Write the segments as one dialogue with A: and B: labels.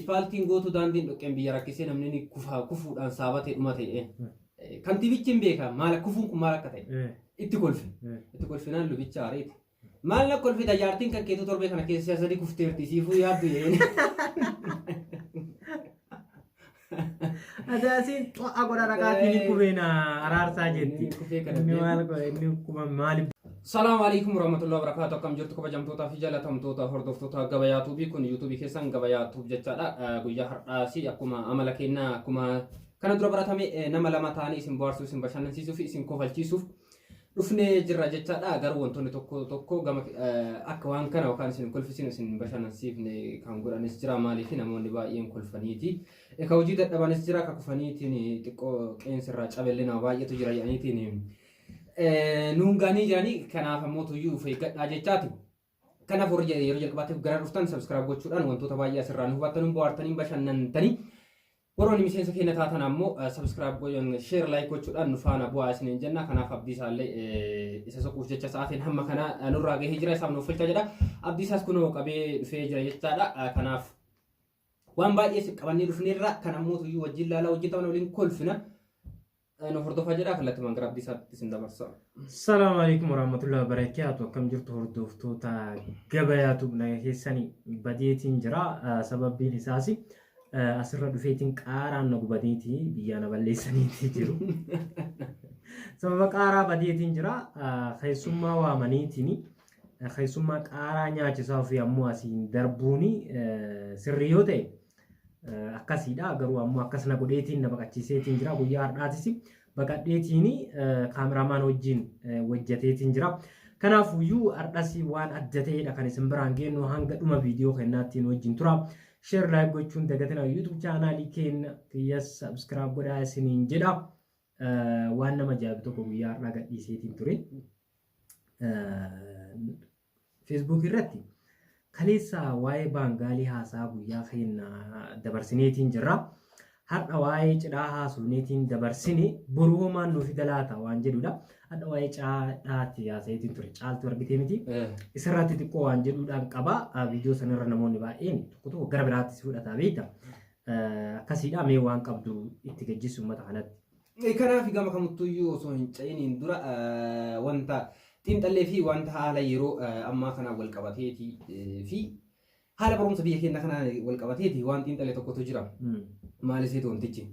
A: Ispaaltiin gootuu daandiin dhoqqeen biyya rakkisee namni ni kufa kufuudhaan saabatee dhuma ta'e. Kantiibichi hin beeka maal kufuun kun maal akka ta'e. Itti kolfe. Itti kolfinaan lubicha aareeti. Maal na kolfita jaartiin kan keetuu torbee kana keessa si'a sadii kufteerti siifuu yaaddu jedheen.
B: Ati asiin xo'a godha dhaqaatiin hin kufeena araarsaa jetti.
A: Inni kufee kana
B: Inni
A: beeku.
B: maal godha inni kuma maaliif
A: Salaamu alaikum warahmatullahi wabarakatuh. Akkam jirtu kabajamtootaa fi jaalatamtoota hordoftoota Gabayaa Tuubii kun yuutuubii keessan Gabayaa Tuub jechaadha. Guyyaa har'aasi akkuma amala keenyaa akkuma kana dura baratame nama lama ta'anii isin bohaarsuu, isin bashannansiisuu fi isin kofalchiisuuf dhufnee jirra jechaadha. Garuu wantoonni tokko tokko gama akka waan kana yookaan isin kolfisiin isin bashannansiifne kan godhanis jira. Maaliif namoonni baay'een kolfaniiti. Ka hojii dadhabanis jira ka kufaniitiin xiqqoo qeensi irraa cabellee nama baay'eetu jira jedhaniitiin nuun gaanii jiranii kanaaf ammoo tuyyuu of eeggadhaa jechaati. Kanaaf warri yeroo jalqabaatiif gara dhuftan subscribe gochuudhaan wantoota baay'ee asirraa nu hubattanii bohaartanii bashannantanii warroonni miseensa keenya taatan ammoo subscribe gochuun share like gochuudhaan nu faana bu'aa isiniin jenna. Kanaaf Abdiisaallee isa soquuf jecha sa'aatiin hamma kana nurraa gahee jira isaaf nuuf filcha jedha. Abdiisaas kunoo qabee dhufee jira jechaadha. Kanaaf waan baay'ee qabannee dhufneerra kan ammoo tuyyuu wajjin laalaa wajjin taphanna waliin kolfina. Nu hordofaa jedha kallattumaan gara Abdiisaatti isin dabarsa.
B: Salaamu alaikum warahmatullahi wabarakatuh. Akkam jirtu hordoftoota Gabayaa Tube naga keessanii badeetiin jira. Sababbiin isaas asirra dhufeetiin qaaraan na gubateeti biyyaa na balleessaniiti jiru. Sababa qaaraa badeetiin jira. Keessummaa waamaniitiin keessummaa qaaraa nyaachisaa ofii ammoo asiin darbuun sirrii yoo ta'e akkasiidha. Garuu ammoo akkas na godheetiin na baqachiiseetiin jira. Guyyaa har'aatis baqadheetiin kaameramaan wajjin hojjeteetiin jira. Kanaafuyyuu har'as waan adda ta'edha kan isin biraan geennu hanga dhuma viidiyoo kennaattiin wajjin tura. Share like gochuun dagatina YouTube chaanaalii keenya kiyyas subscribe godhaa isiniin jedha. Waan nama ajaa'ibu tokko guyyaa har'aa gadhiiseetiin ture. Facebook irratti kaleessa waa'ee Baangaalii haasaa guyyaa keenya dabarsineetiin jirra. Har'a waa'ee cidhaa haasofneetiin dabarsine boru homaan nuuf dalaata waan jedhudha. Har'a waa'ee cidhaatti haasayeetiin ture. Caaltuu argitee miti. Isarratti xiqqoo waan jedhuudhaan qaba. Viidiyoo sanarra namoonni baay'een tokko tokko gara biraatti si fudhataa beekta. Akkasiidha mee waan qabdu itti gajjisu uummata kanatti.
A: Kanaaf gama kamittuyyuu osoo hin ce'iniin dura wanta xiinxallee fi wanta haala yeroo ammaa kanaan wal qabateeti fi haala barumsa biyya keenya kanaan wal qabateeti waan xiinxalee tokkotu jira. Maal iseetu wantichi?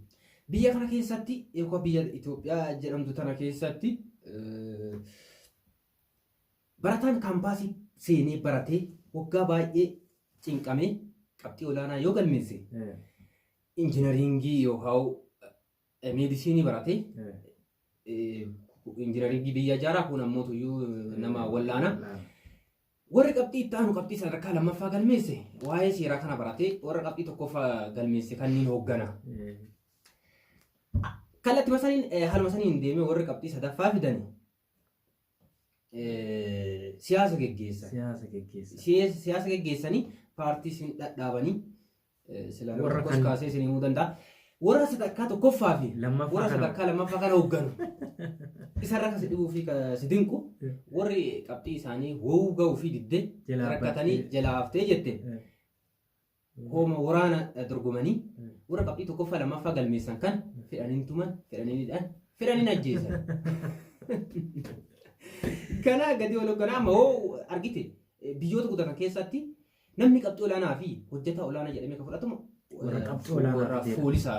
A: Biyya kana keessatti yookaan biyya Itoophiyaa jedhamtu tana keessatti barataan kaampaasii seenee baratee waggaa baay'ee cinqamee qabxii olaanaa yoo galmeesse injinariingii yookaan meedisiinii barate injinariingii biyya ijaaraa kun ammoo tuyyuu nama wallaana. Warri qabxii itti aanu qabxii sadarkaa lammaffaa galmeesse waa'ee seeraa kana barate warra qabxii tokkoffaa galmeesse kanneen hooggana. Kallattima saniin haaluma saniin deemee warri qabxii sadaffaa fidani siyaasa geggeessan.
B: Siyaasa geggeessan.
A: Siyaasa geggeessanii paartii isin dhadhaabanii sila nama
B: Warra
A: tokkos
B: kan-
A: kaasee isin himuu danda'a. Warra sadarkaa tokkoffaa fi
B: Lammaffaa
A: warra
B: kana-
A: sadarkaa lammaffaa kana hoogganu. Isarra kan si dhibuu fi kan si dinqu warri qabxii isaanii wowuu ga'uu fi diddee
B: Jalaa
A: rakkatanii
B: battee.
A: jalaa haftee jette hooma waraana dorgomanii warra qabxii tokkoffaa lammaffaa galmeessan kan fedhaniin tuman fedhaniin hidhan fedhaniin ajjeesan. Kana gadi ol hoogganaa amma hoo argite biyyoota guddatan keessatti namni qabxii olaanaa fi hojjetaa olaanaa jedhamee kan fudhatamu
B: Warra qabxii olaanaa
A: warra
B: fideedha.
A: foolisa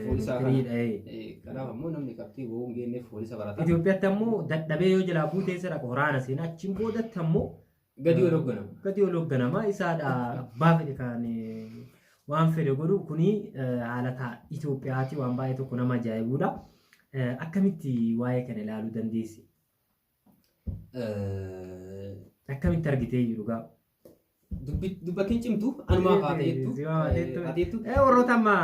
A: foolisaa kana.
B: Firiidha.
A: Kanaaf ammoo namni qabxii wowuu hin geenyeef foolisa barata.
B: Itoophiyaatti ammoo dadhabee yoo jalaa buutee isa dhaqa waraana seena achiin boodatti ammoo
A: Gadi ol hoogganama.
B: Gadi ol hoogganama isaadha abbaa fedhe kan waan fedhe godhu kuni haala ta'a Itoophiyaati waan baay'ee tokko nama ajaa'ibudha. Akkamitti waa'ee kana ilaaluu dandeesse? Akkamitti argitee jiru gaa?
A: Dubbattiin cimtu anumaa faateettu. Ateettu.
B: Warroota amma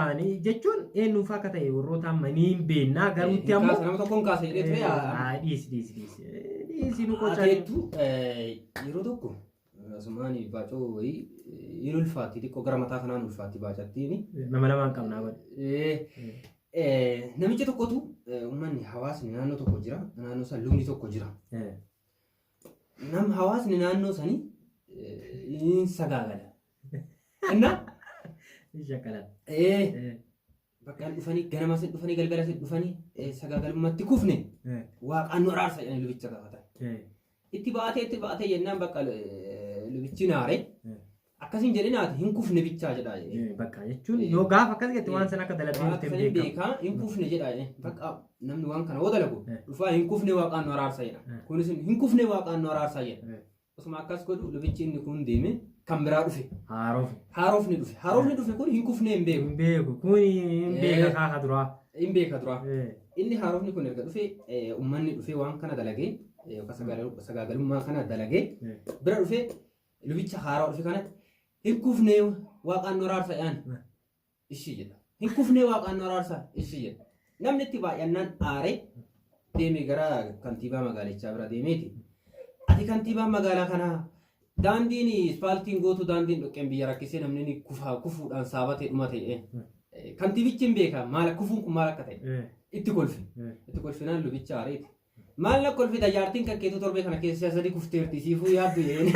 B: jechuun eenyuuf akka ta'e warroota amma ni hin beekna garuutti ammoo.
A: Nama tokkoon kaasa jedhee ture.
B: Dhiisi dhiisi dhiisi. Dhiisi nu qocaa.
A: Ateettu yeroo tokko asumaan baacoo wayii hin ulfaatti xiqqoo gara mataa kanaan ulfaatti baacattiin.
B: Nama lamaan qabnaa godhe.
A: Namicha tokkotu uummanni hawaasni naannoo tokko jira naannoo san lubni tokko jira. Nam hawaasni naannoo sanii hin sagaagala. Inna
B: Shakkalan.
A: Ee bakka dhufanii ganama sin dhufanii galgala sin dhufanii sagaagalummaatti kufne waaqaan nu araarsa jedhanii lubicha gaafatan. Itti baatee itti baatee jennaan bakka lubichi naare akkasiin jedhinaati hin kufne bichaa jedhaa jedhee.
B: Bakka jechuun yoo gaafa akkas jette waan sana akka dalagdee
A: Waan
B: jirtu hin
A: akkasanii
B: beekamu.
A: beekaa hin kufne jedhaa jedhee. Bakka namni waan kana yoo dalagu dhufaa hin kufne waaqaan nu araarsa jedha. Kunis hin kufne waaqaan nu araarsa jedha. Osuma akkas godhu lubichi inni kun deeme kan biraa dhufe.
B: Haaroof.
A: Haarofni dhufe. Haarofni dhufe kun hin kufne hin beeku.
B: Hin beeku. Kun hin beeka kaaka duraa.
A: Hin beeka duraa. Inni haarofni kun erga dhufe uummanni dhufe waan kana dalagee yookaan sagaagalummaa kana dalagee bira dhufe lubicha haaraa dhufe kanatti hin kufne waaqaan nu araarsa jedhaan ishii jedha. Hin kufne waaqaan nu araarsa ishii jedha. Namni itti baay'annaan aaree deemee gara kantiibaa magaalichaa bira deemeeti. Ati kantiibaan magaalaa kanaa daandiin ispaaltiin gootu daandiin dhoqqeen biyya rakkisee namni ni kufa kufuudhaan saabatee dhuma ta'e. Kantiibichi hin beeka maal kufuun kun maal akka ta'e. Itti kolfe. Itti kolfinaan lubicha aareeti. Maal na kolfita jaartiin kan keetu torbee kana keessa si'a sadii kufteerti siifuu yaaddu yeen.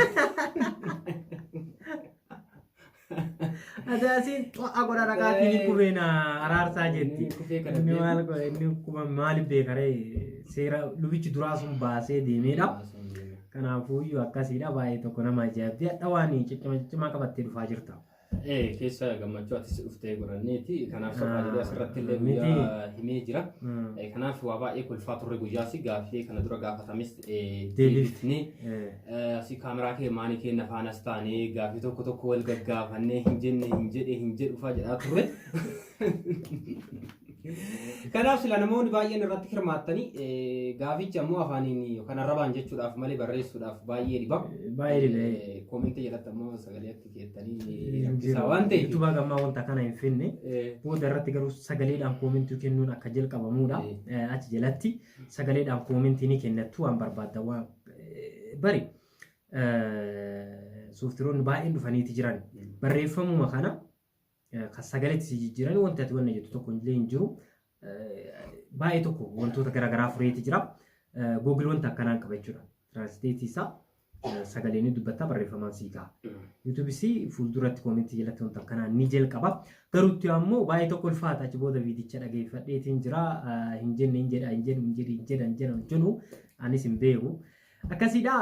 B: Ati asiin xo'a godha dhaqaatiin hin kufeena araarsaa jetti.
A: Inni kufee kana
B: Inni
A: beeku.
B: maal godhe inni kuma maaliif beeka ree seera lubichi duraa sun baasee deemeedha. Kanaafuu akkasiidha baay'ee tokko nama ajaa'ibdi. Hadha waan ciccima ciccimaa qabattee dhufaa jirta.
A: Keessa gammachuu atis dhuftee godhanneeti. Kanaaf sobaa jedhee asirratti illee guyyaa himee jira. Kanaaf waa baay'ee kolfaa turre guyyaas gaaffii kana dura gaafatames deebifnee asii kaameraa kee maanii keenya faanas taanee gaaffii tokko tokko wal gaggaafannee hin jenne hin jedhe hin jedhu fa'aa jedhaa turre. Kanaaf sila namoonni baay'een irratti hirmaattanii gaaficha ammoo afaaniin yookaan arrabaan jechuudhaaf malee barreessuudhaaf baay'ee dhiba.
B: Baay'ee dhiba.
A: Koomentii jalatti ammoo sagalee akka keettanii rakkisaa waan ta'eef.
B: Utubaa gammaa wanta kana hin finne. Booda irratti garuu sagaleedhaan koomentii kennuun akka jalqabamuudha. Achi jalatti sagaleedhaan koomentii ni kennattu waan barbaaddan waan bari sooftiroonni baay'een dhufaniiti jiran. Barreeffamuma kana kan sagaleetti si jijjiiran wanti ati wanna jettu tokko illee hin jiru. Baay'ee tokko wantoota garaagaraa fureeti jira. Google wanta akkanaan qaba jechuudha. Tiraansleetii isaa sagalee ni dubbatta barreeffamaan sii ka'a. YouTubeis fuulduratti koomentii jalatti wanta akkanaa ni jalqaba. Garuutti ammoo baay'ee tokko ulfaata achi booda viidicha dhageeffadheetiin jira. Hin jenne hin jedha hin jedhu hin jedhi hin jedha hin jedhu hin jedhu anis hin beeku. Akkasiidha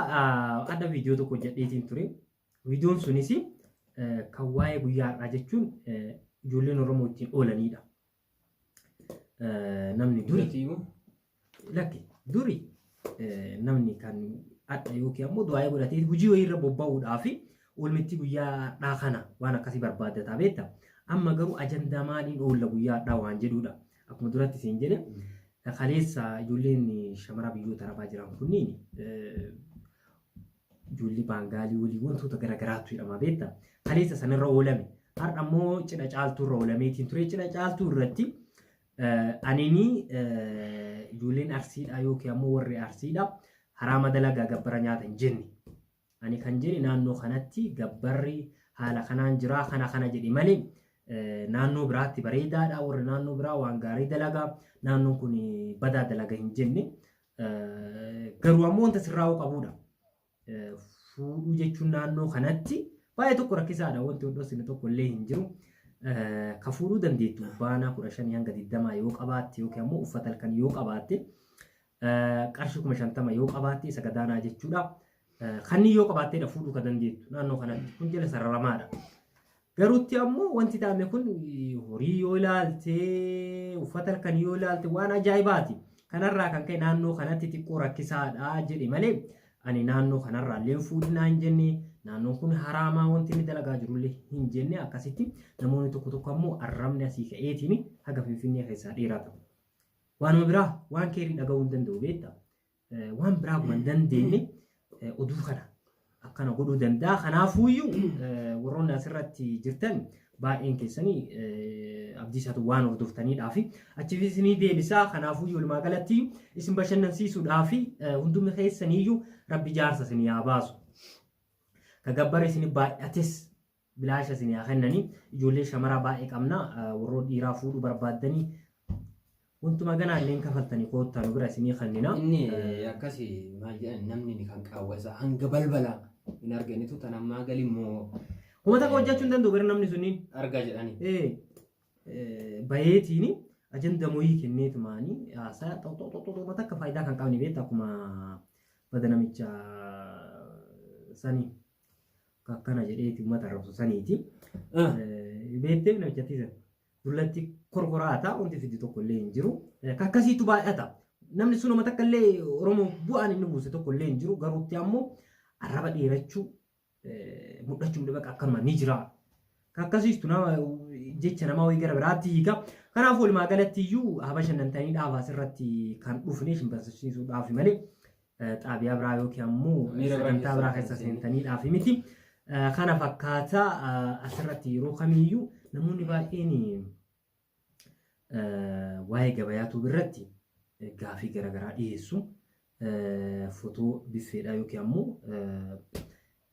B: adda viidiyoo tokko hojjedheetiin ture. Viidiyoon sunis kan waa'ee guyyaa har'aa jechuun ijoolleen Oromoo ittiin oolanidha. Namni duri lakki duri namni kan hadha yookiin ammoo du'aa'ee godhatee hojii wayii irra bobba'uudhaaf oolmitti guyyaa har'aa kana waan akkasii barbaaddataa beekta. Amma garuu ajandaa maaliin oolla guyyaa har'aa waan jedhudha. Akkuma duratti isin jedhe kaleessa ijoolleen shamara biyyoota arabaa jiran kunniin ijoollee baangaalii walii wantoota garaagaraatu jedhama beekta. Kaleessa sanarra oolame. Har'a immoo cidha caaltuu irra oolameetiin ture. Cidha caaltuu irratti anini ijoolleen arsiidha yookiin ammoo warri arsiidha haraama dalagaa gabbara nyaata hin jenne. Ani kan jedhe naannoo kanatti gabbarri haala kanaan jira kana kana jedhe malee naannoo biraatti bareedaadha warri naannoo biraa waan gaarii dalagaa naannoon kun badaa dalaga hin jenne. Garuu ammoo wanta sirraa'uu qabudha. Fuudhuu jechuun naannoo kanatti baay'ee tokko rakkisaadha. Wanti hodhosine tokko illee hin jiru. Ka fuudhuu dandeettu baanaa 15 hanga 20 yoo qabaatte yookiin ammoo uffata halkan yoo qabaatte qarshii 50,000 yoo qabaatte isa gadaanaa jechuudha. Kanni yoo qabaatteedha fuudhuu ka dandeettu naannoo kanatti kun jala sararamaadha. Garuutti ammoo wanti ta'ame kun horii yoo ilaalte uffata halkan yoo ilaalte waan ajaa'ibaati. Kanarraa kan ka'e naannoo kanatti xiqqoo rakkisaadha jedhe malee ani naannoo kanarraa illee fuudhinaa hin jenne naannoon kun haraamaa wanti inni dalagaa jirullee hin jenne akkasitti namoonni tokko tokko ammoo arrabni asii ka'eetiin haga Finfinnee keessaa dheeraa ta'u. Waanuma biraa waan keerii dhaga'uu hin danda'u beektaa. Waan biraa akkuma hin dandeenye oduu kana akkana godhuu danda'a. Kanaafuuyyuu warroonni asirratti jirtan baay'een keessanii abdiisaatu waan hordoftaniidhaa fi achiif isinii deebisaa. Kanaafuuyyuu walumaa galatti isin bashannansiisuudhaa fi hundumni keessaniiyyuu rabbi jaarsa isinii haa baasu. Ka gabbara isin baay'ates bilaasha isin haa kennanii ijoollee shamaraa baay'ee qabna warroota dhiiraa fuudhuu barbaaddanii wantuma ganaa illee kafaltanii koottaa nu bira isinii kennina.
A: Inni akkasi maal jedhan namni kan qaawwa isaa hanga balbala hin arganitu tan ammaa gali immoo.
B: Uummata akka hojjechuu hin danda'u gara namni sunniin.
A: Argaa jedhanii.
B: Bayeetiin ajanda moyii kenneetumaanii haasaa xaxaxaxaxaa takka faayidaa kan qabne beekta akkuma bada namicha sanii akkana jedheeti uummata arrabsu saniiti. Beekteef namicha tiisan dullatti korkoraata wanti fiddi tokko illee hin jiru. Akkasiitu baay'ata. Namni sun uummata akka illee Oromoo bu'aan inni buuse tokko illee hin jiru garuutti ammoo arraba dheerachuu mul'achuun dhibaqa akkanuma ni jira. Akkasiistu nama jecha nama wayii gara biraatti hiika. Kanaaf walumaa galatti iyyuu haa bashannantanii dhaaf asirratti kan dhufne isin barsiisuudhaaf malee xaabiyaa biraa yookiin ammoo sagantaa biraa keessa seentanii dhaaf miti. Kana fakkaata asirratti yeroo kamiiyyuu namoonni baay'een waa'ee gabayaa tuub irratti gaafii garaagaraa dhiyeessu. Fotoo biffeedha yookiin ammoo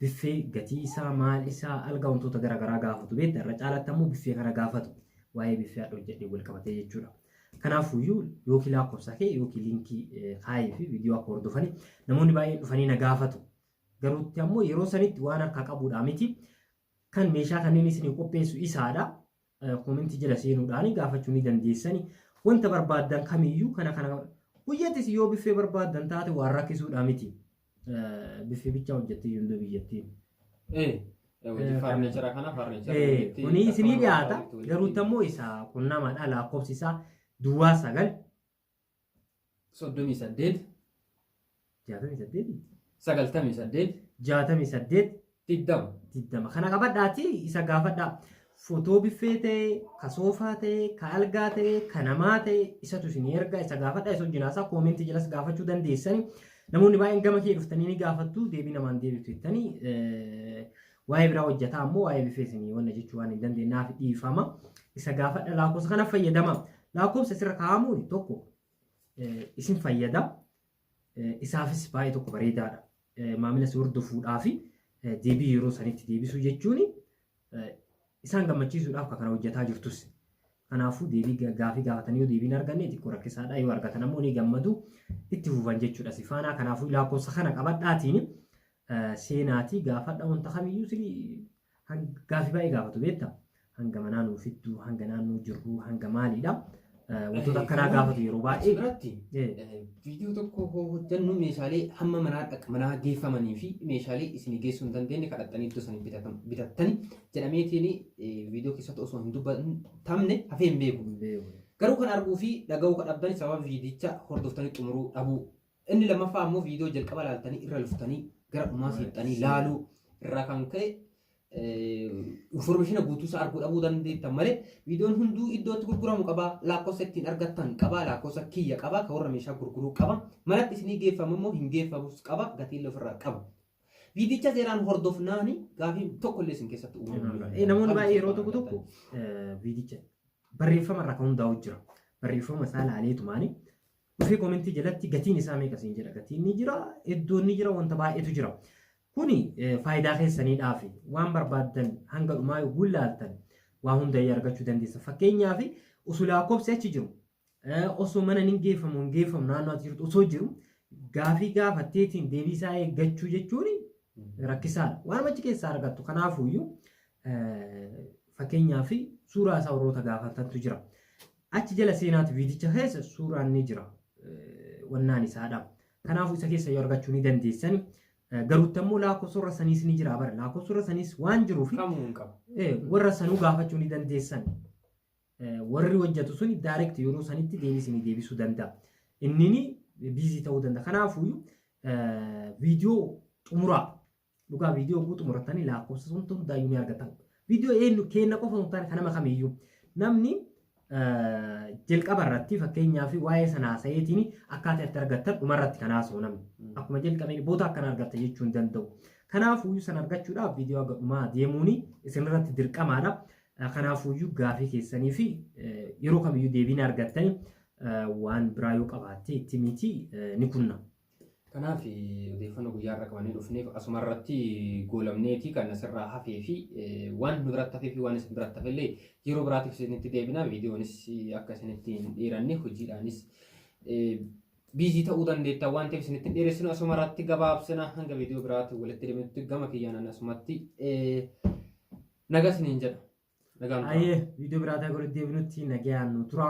B: biffee gatii isaa maal isaa algaa wantoota garaagaraa gaafatu beekta irra caalatti ammoo biffee kana gaafatu waa'ee biffee haadha hojjedhee wal qabatee jechuudha. Kanaafuyyuu yookiin lakkoofsa kee yookiin liinkii kaayee fi viidiyoo akka hordofanii namoonni baay'een dhufanii na gaafatu. Garuutti ammoo yeroo sanitti waan harkaa qabuudhaa miti. Kan meeshaa kanneen isinii qopheessu isaadha. Koomentii jala seenuudhaan gaafachuu ni dandeessani. Wanta barbaaddan kamiyyuu kana kana guyyattis yoo biffee barbaaddan taate waan rakkisuudha miti. Biffee bichaa hojjettee yondoo biyyattiin.
A: Hojii faarnichara kana faarnichara.
B: Kuni isinii dhiyaata. Garuutti ammoo isa qunnamaadha lakkoofsi isaa duwwaa 9.
A: 38.
B: 68.
A: 98.
B: 68.
A: 20.
B: 20. Kana qabadhaati isa gaafadhaa. Fotoo biffee ta'e, ka soofaa ta'e, ka algaa ta'e, ka namaa ta'e isatu isin erga isa gaafadhaa isa wajjin haasaa koomentii jalas gaafachuu dandeessani. Namoonni baay'een gama kee dhuftanii ni gaafattu deebii namaan deebitu jettanii waa'ee biraa hojjetaa ammoo waa'ee biffee isinii wanna jechuu waan hin dandeenyaaf dhiifama. Isa gaafadha lakkoofsa kana fayyadama. Lakkoofsa isirra kaa'amuun tokko isin fayyada. Isaafis baay'ee tokko bareedaadha. Maamila si hordofuudhaa fi deebii yeroo sanitti deebisuu jechuun isaan gammachiisuudhaaf kan kana hojjetaa jirtus. Kanaafuu deebii gaafii gaafatanii yoo deebiin arganne xiqqoo rakkisaadha. Yoo argatan ammoo ni gammadu itti fufan jechuudha si faanaa. Kanaafuu lakkoofsa kana qabadhaatiin seenaatii gaafadha wanta kamiyyuu sini gaafii baay'ee gaafatu beektaa. Hanga manaa nuu fidduu, hanga naannoo jirruu, hanga maaliidha. Wantoota akkanaa gaafatu yeroo baay'ee.
A: Biratti viidiyoo tokko hojjennu meeshaalee hamma manaa dhaqa manaa geeffamanii fi meeshaalee isin geessuu hin dandeenye kadhattanii iddoo sanii bitattani jedhameetiin viidiyoo keessatti osoo hin dubbatamne hafee hin beeku. Garuu kan arguu fi dhaga'uu kan dhabdan sababa viidicha hordoftanii xumuruu dhabuu. Inni lammaffaa ammoo viidiyoo jalqaba laaltanii irra luftanii gara dhumaa seexxanii laaluu irraa kan ka'e informeeshina guutuu isaa arguu dhabuu dandeettan malee viidiyoon hunduu iddootti gurguramu qaba lakkoofsa ittiin argattan qaba lakkoofsa kiyya qaba kan warra meeshaa gurguruu qaba manatti isinii geeffamu immoo hin geeffamus qaba gatiin ofirraa qaba. Viidicha seeraan hordofnaani gaafii tokko illee isin keessatti
B: uumamu. Namoonni baay'ee yeroo tokko tokko viidicha barreeffama irraa kan hundaa'u jira. Barreeffama isaa ilaaleetumaani dhufee koomentii jalatti gatiin isaa meeqa siin jedha. Gatiin ni jira, iddoon ni jira, wanta baay'eetu jira. Kuni faayidaa keessaniidhaaf waan barbaaddan hanga dhumaa yoo gullaaltan waa hundayyuu argachuu dandeessa. Fakkeenyaaf osoo lakkoofsi achi jiru osoo mana hin geeffamu hin geeffamu naannoo ati jirtu osoo jiru gaafii gaafatteetiin deebii isaa eeggachuu jechuun rakkisaadha. Waan achi keessaa argattu kanaafuyyuu fakkeenyaaf suuraa isaa warroota gaafatantu jira. Achi jala seenaati viidicha keessa suuraan ni jira wannaan isaadha. Kanaafuu isa keessa yoo argachuu ni dandeessani. Garuutti ammoo lakkoofsa warra saniis ni jira bara lakkoofsa warra saniis waan jiruuf warra sanuu gaafachuu ni dandeessan. Warri hojjetu suni direct yeroo sanitti deebii isinii deebisuu danda'a. Innini biizii ta'uu danda'a. Kanaafuu viidiyoo xumuraa dhugaa viidiyoo guutuu xumuratanii lakkoofsa sun hundaayyuu ni argatan. Viidiyoo eenyu kenna qofa hin taane kan nama kamiyyuu namni jalqaba irratti fakkeenyaaf waa'ee sana haasa'eetiin akkaataa itti argattan dhumarratti kan haasa'u namni. Akkuma jalqabeen booda akkana argatta jechuu hin danda'u. Kanaafuu sana argachuudhaaf viidiyoo haga dhumaa deemuun isinirratti dirqamaadha. Kanaafuyyuu gaafii keessanii fi yeroo kamiyyuu deebiin argattani waan biraa yoo qabaatte itti miti ni kunna.
A: Kanaaf odeeffannoo guyyaa irra qabannee dhufneef asuma irratti goolamneeti kan asirraa hafee fi waan nu biratti hafee fi waan isin biratti hafe illee yeroo biraatiif isinitti deebina. Viidiyoonis akka isinitti hin dheeranne hojiidhaanis biizii ta'uu dandeetta waan ta'eef isinitti hin dheeressinu asuma irratti gabaabsina hanga viidiyoo biraatti walitti deebinutti gama kiyyaan asumatti Nagaa isiniin jedha. Nagaan tura.
B: Ayyee, viidiyoo biraataa godhu deebinutti nagayaan nu tura.